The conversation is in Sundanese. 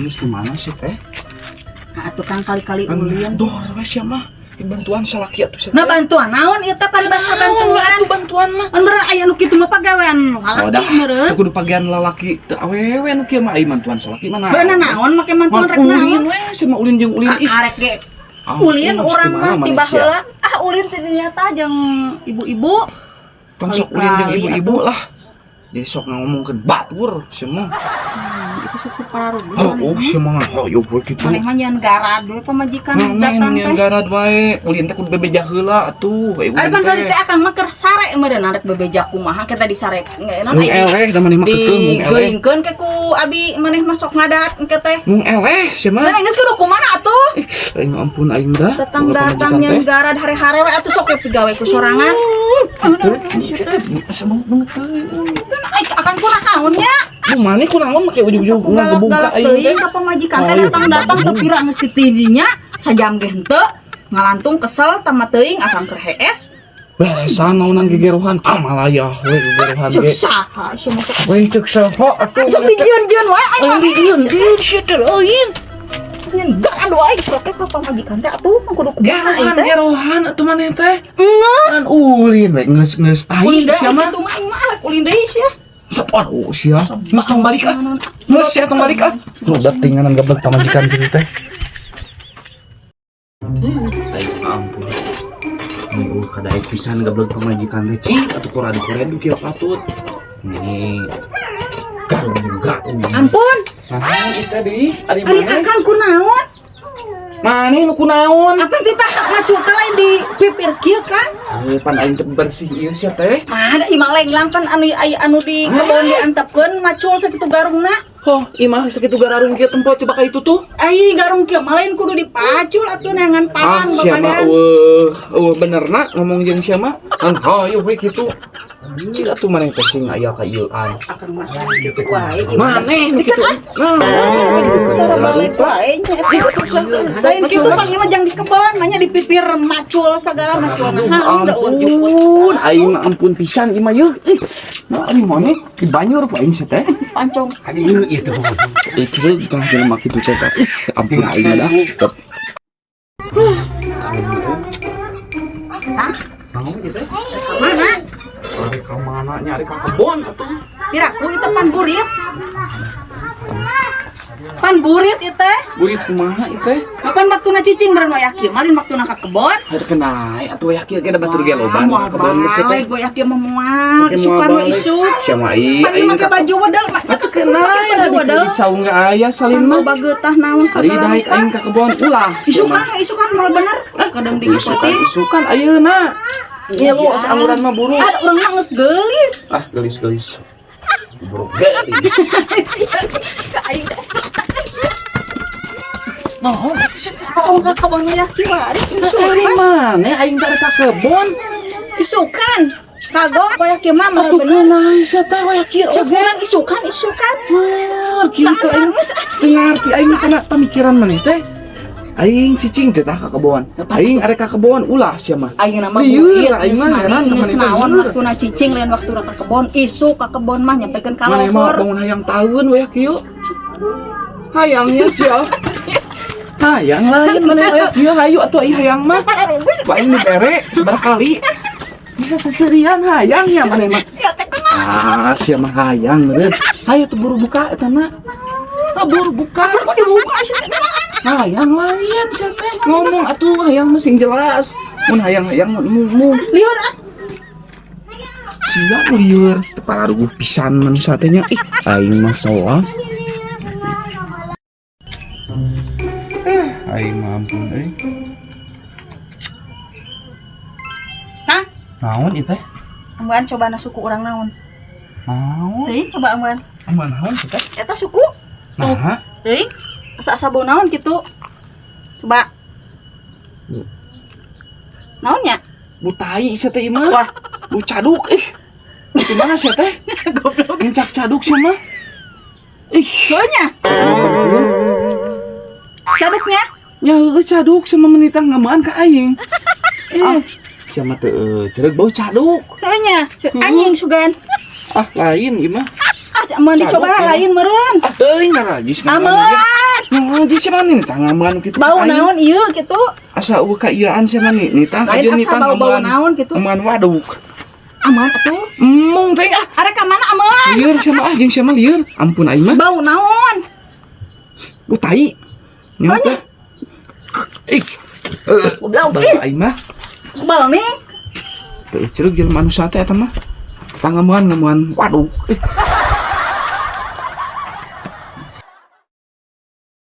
Geus di mana sih teh? Nah, atuh Kang kali-kali ulin. Dor we sia mah. Bantuan salaki atuh sia. Nah, bantuan naon ieu teh paribasa bantuan? Atuh bantuan mah. An meureun aya nu kitu mah pagawean Oh, lalaki dah. meureun. Teu kudu pagean lalaki teu awewe nu kieu mah ai bantuan salaki mah. Beunah naon make bantuan rek ulin naon? we sama ulin jeung ulin ih. Kakarek ge. Ampun, Ulin urang mah mah Malaysia. tiba heula. Ah, ulin teh ternyata jeung ibu-ibu. Tong sok ulin jeung Kali-kali ibu-ibu atuh. lah. Jadi sok ngomongkeun batur sia mah. Itu suku pararuguh. Oh, oh sia mah hoyo we kitu. Maneh mah nyian garad we pamajikan Nah, datang nyian teh. garad wae. Ulin teh kudu bebeja heula atuh. Ulin Ari pan tadi teh. teh akang mah keur sare meureun arek bebeja kumaha kita disare ngeuna Mung eleh da maneh mah keukeuh mung eleh. Digeuingkeun ke ku abi maneh mah sok ngadat engke teh. Mung eleh sia mah. Maneh geus kudu kumaha atuh? Aing ampun aing dah. Datang-datang nyian garad hare-hare we atuh sok we pigawe ku sorangan. Ai akang kunaon nya? Bu maneh kunaon make ujug-ujug Sok ngagebug ka galak-galak aing teh. teuing ka pamajikan teh Oh, iya. datang-datang teu pira geus titidinya sajam ge henteu ngalantung kesel tama teuing akang keur hees. Beresan naonan gegerohan. Ah malayah we gegerohan Cek ge. saha sia mah sok We cek saha atuh. sok dijieun-jieun wae aing mah. Aing dijieun-jieun sia teh lain. Nyen garad wae sok teh ka pamajikan teh atuh kudu kumaha aing Gerohan teh. gerohan atuh maneh teh. Geus Kan ulin we geus-geus tai ulin deui sia mah. kitu mah aing mah arek ulin deui sia. Sok aduh sia. Geus tong balik ah. Geus sia tong balik ah. Rudet tinganan gablek pamajikan kitu teh. Aing ampun. Ini kadaek pisan gablek pamajikan teh cing atuh koradu-koredu kieu patut. Nih. Garung garung. Ampun, Naon ieu tadi? Ari ari maneh? akang kunaon? Maneh nu kunaon? Apa titah macul teh lain di pipir kieu kan? Eh, pan aing teh bersih ieu sia teh. Mah ada imah lenglang pan anu aya anu di kebon diantepkeun macul sakitu garungna. Oh, imah sakitu gararung kieu tempo coba ka itu tuh. Ai garung kieu mah lain kudu dipacul atuh neangan Ah, parang sia mah babadan. eueuh, eueuh bener na ngomong jeung sia mah. An hayu we kitu. Cik atuh maneh teh sing aya ka ieuan. Akang mah sakitu wae. Maneh nu kitu. Nah, Tara balik wae nya eta. Lain kitu pan ieu mah jang di kebon, nanya di pipir macul sagala macul nah udah juput. Ampun, aing mah ampun pisan ieu mah yeuh. Ih, nah ari maneh di banjur ku aing sia teh. Pancong. Aduh, ieu teh. Itu tengah jelema kitu teh. Ih, ampun aing mah dah. Hah? Naon ieu teh? Mana? Ari ka mana nyari ka kebon atuh. Piraku itu pan burit. Pan burit ieu teh. Burit kumaha ieu teh? Kapan waktuna cicing meureun wayah kieu? Malin waktuna ka kebon. Atuh kenai atuh wayah kieu ge da batur ge loba Moal ka kebon geus teh. balik wayah kieu mah moal. Oke, Isukan moal we balik. isuk. Sia mah ieu Pan ieu aing make ka baju wedel mah. Atuh kenai baju wedel. di saung ge aya salin mah. Pan bageutah naon Ari sagala daek rupa. aing ka kebon ulah. Isukan we isukan moal bener. Kadang Isukan digipotin. isukan ayeuna. Ieu lu angguran mah buru. Ada urang mah geus geulis. Ah, geulis-geulis. Buru geulis. Ka aing teh. Naon? Oh, ka kebon wayah kieu ari Ari isukan. maneh aing teh ka kebon. Isukan. Kagok wayah kieu mah moal Atuh bener. kenai sia teh wayah kieu Cek oge. urang isukan isukan. Wah, kieu teh aing Geus ah. teu ngarti aing kana pamikiran maneh teh. Aing cicing teh tah ka kebon. Aing arek ka kebon ulah sia mah. Aing nama Lieur burit aing geus mah mani heran geus ka maneh teh, naon lieur. waktuna cicing lain waktuna ka kebon isuk ka kebon mah nyampekeun ka Maneh mah luhur. bangun hayang taeun wayah kieu. Hayangnya sia. Hayang lain maneh wayah kieu hayu atuh ai hayang mah. Ku aing dibere sabaraha kali. Bisa seserian hayang ya maneh mah. Sia teh kunaon? Ah, sia mah hayang meureun. Hayu tuh buru buka eta mah. Ah, buru buka. Kok dibuka sia teh? Hayang lain sia teh. Ngomong atuh hayang mah sing jelas. Mun hayang-hayang mun mu Lieur ah. Sia lieur teu pararuguh pisan manusia teh nya. Ih, aing mah salah. Aing mah ampun euy. Kang, Naon ieu teh? ambuan coba na suku urang naon? Naon? Teuing coba ambuan. Ambuan naon ieu teh? Eta suku. Tuh, Nah, teuing. Asa-asa bau naon kitu. Coba. Naonnya? butai sia teh ieu mah. Wah, Bu caduk ih. Di mana sia teh? goblok. Ngencak caduk sia mah. Ih, Soalnya caduknya. nya heueuh caduk sia mah menitang ngamean ka aing. Ah, sia mah teu cereg bau caduk. Soalnya anjing sugan. Ah, lain ieu mah. Ah, Mun dicoba Caduk, ya. Lain meureun. Ah, teuing narajis. Amean. Najis sia mah nih tah ngamean kitu. Bau Aing. naon ieu kitu? Asa eueuh kaiyaan sia mah nih nitah Lain aja asa nitah bau-bau ngamean. naon kitu. Ngamean waduk. Aman atuh. Emung teh ah. Arek ka mana amean? Lieur sia mah ah, jeung sia mah lieur. Ampun aing mah. Bau naon? Bu tai. Oh, nya. Ih. Eh, Goblok. bau Ih, aing mah. Sebal nih. Teu cereg jelema anu sate eta mah. Tah ngamean ngamean waduk. Ih.